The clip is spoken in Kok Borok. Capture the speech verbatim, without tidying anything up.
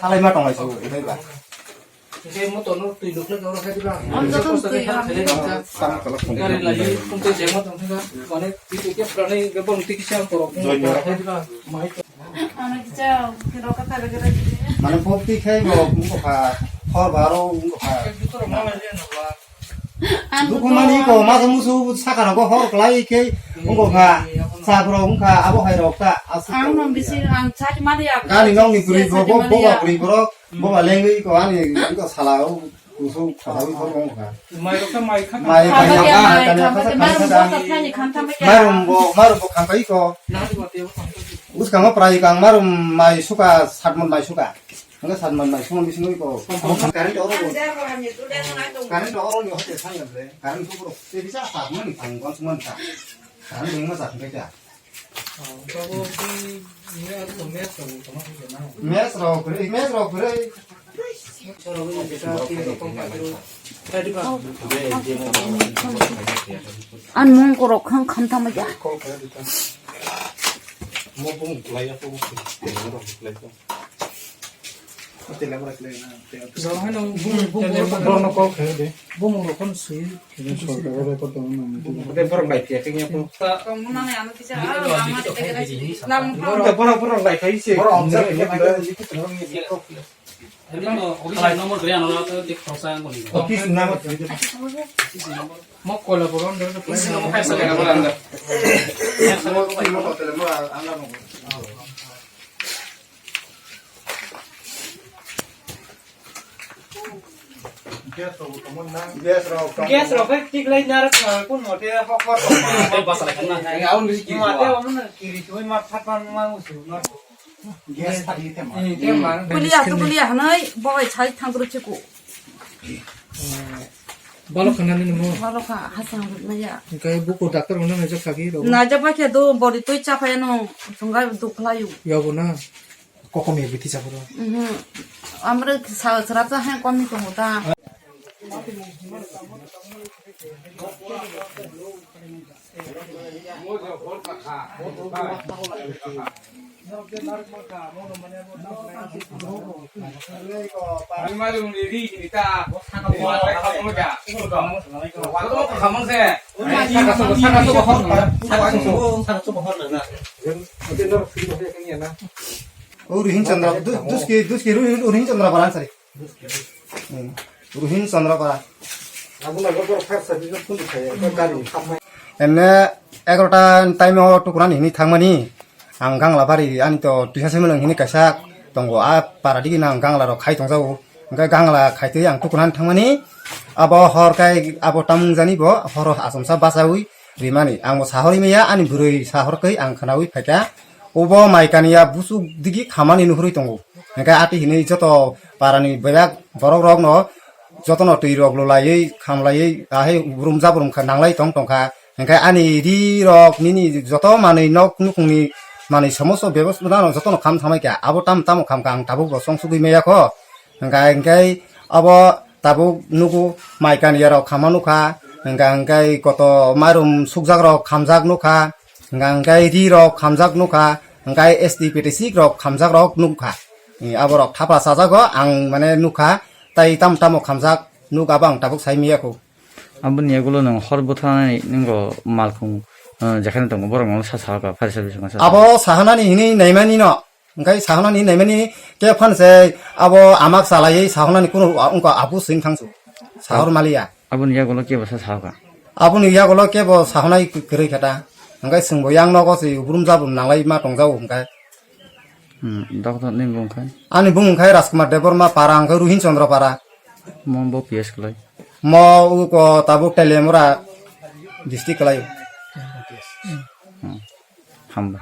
Halai ma tonglai su, ibai ba. Hingke motor no twi lukle gaura khe diba. Ang joto twi ha. Tamo kala phone. Gari lai, phone twi jema tong kha. Mane twi twi ke pranai ke bong twi kisa korok. Joy kha diba. Mai to. Ano kisa, kiro ka thare gara. Mane pop twi khai bo, ungko kha. Hor baro, ungko kha. Doktor ma lai le no ba. Ang Duku mani ko, masa musu saka rok hor klai khe, ungko kha. Sa bro, ungkha, abo hai rok ta. Ang no bisi, ang chati mali ya. Gani nong ni puri bo, bo, bo ba puri borok. Bo ba lengwi ko ani ko sala o kusu khasai ko ko ka. Mai rok ta mai kha. Mai kha ya, mai kha, mai kha, mai kha. Marum bo, marum bo khamkai ko. Uskango prai kang marum mai suka, satmon mai suka. Hingke satmon mai suka bising ko. Current oro bo. Current oro ni hote sai bre. Current ko bro. Te bisa satmon ni kang kon suman ka. Current ni ma satmon ka. Mes rok, mes rok, bre. An mung korok khang kham tama ya. Borokno call khayo de. Bumung rok phano swi. Ode borok bai phiya khe nyapo. Ode borok, borok bai phai se. Office number. Mo kola borok ndo. Gas rok tongmani na? Gas rok khai tik lai nar, ah, kun mote hok hok. Tei basa lai khana. Ang aun bisi kiri. Mate aun na kiri thui ma phat ma ma usu na. Gas thagi te ma. Eh, te ma. Kulia tu kulia hanai, boy chai thang turu chiku. Balo khana ni mo. Balo kha hasang na ya. Kai buku doctor ono na jak thagi ro. Na jak ba khe do body tui cha phai no. Sungai duk lai yu. Ya bo na. Kokom ya bithi chapro. Mhm. Amra sa srap sa hai komi tongo ta. O Ruhin Chandra, du-, duski, duski Ruhin, Ruhin Chandra baran sari. Hmm. Ruhin Chandra bara. Emne egarota time o tukuran hini thangmani. Ang gangla bari ani to twisa semileng hini kaisa tongo. A para digi na ang gangla rok khai tongjago. Hingke gangla khaitwi ang tukunan thangmani. Abo hor kai abo tamung jani bo hor asomsa bachawi rimani. Ang bo sahorwi maya ani bwrwi sahorkhe ang khwnawi phaikha. Obo mai kaniya busuk digi khamani nuhurwi tongo. Hingke ati hinwi joto parani bebak borok rokno jotono twi rok lulaiwi khamlaiwi ahai brum jabrum kha nanglai tong tongkha. Hingke ani ri rok nini joto manwi nok nukhungni manwi somosto bebosta no jotono kham tangmai kha. Abo tam tamo kham kha ang tabuk bo chong sugwi maya kho. Hingke hingke abo tabuk nugo mai kaniya rok khama nukha. Hingke hingke koto marum sukjak rok khamjak nukha. Hingke hingke ri rok khamjak nukha. Hingke S T P T sik rok khamjak rok nukha. Abo rok thapra chajago ang mane nukha. Tai tam tamo khamjak nuk abo ang tabuk sai maya kho. Aboni yagulo nwng hor bwtharnani nwng malkhung, eh, jekheno tongo, borok nwng sa sahaka, pharisar bising sa. Abo sahanani hini naimani no, hingke sahanani naimani khe phan se abo amak chalaiwi sahanani kunu wngkha abu swing thangsu. Sahor maliya. Aboni yagulo kebo sa sahaka. Aboni yagulo kebo sahanai kwrwi khata. Hingke chwngbo yang nogo se ubrum jabrum nanglai ma tongjago hingke. Hmm, doctor ni bung khai? Ani bung khai Rajkumar Debbarma para, ang khai Ruhin Chandra para. Mo bo P S klai? Mo uko tabuk Teliamura district klai. Hmm, hamba.